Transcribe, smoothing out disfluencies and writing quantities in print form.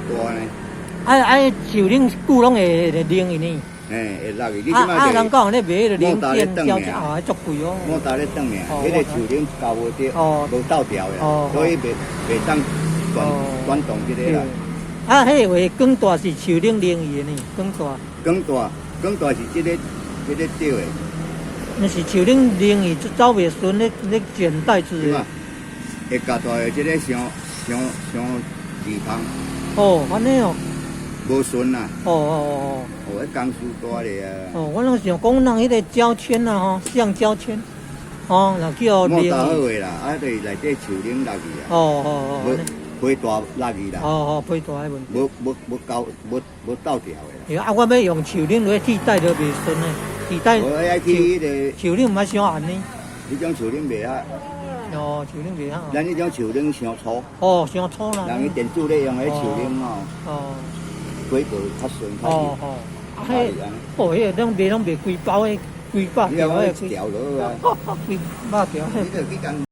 大呢。啊啊，樹奶久攏會冷去呢。嘿，會落去。你啊啊，這人講咧賣彼个莫零件膠啊，足貴哦。莫達咧轉爾，彼个樹奶交無著，無鬥調的，所以袂當轉轉動這个啦。啊，彼个話捲大是樹奶冷去的呢，捲大。捲大，捲大是這個對的。毋是樹奶冷去，走袂順咧咧剪帶子的。會夾大的這个傷傷傷二芳。哦，按呢哦。無順啊！哦。哦，彼工事大咧啊！哦，我攏想講人彼个膠圈啊吼，橡膠圈，哦，若叫莫打好的啦，啊，就是內底樹奶落去啊。無皮大落去啦。哦，皮大的問題。無無無交無無鬥調的。啊，我欲用樹奶來替代都袂順的，替代。我愛去彼个樹奶毋捌傷硬呢。彼種樹奶袂好。哦，樹奶袂好。咱彼種樹奶傷粗。哦，傷粗啦。人伊電子咧用彼樹奶吼。過較順較哦，啊，彼，哦，彼个攏賣攏賣幾包的，幾百條的。一條就好啊。幾百條。你著去共。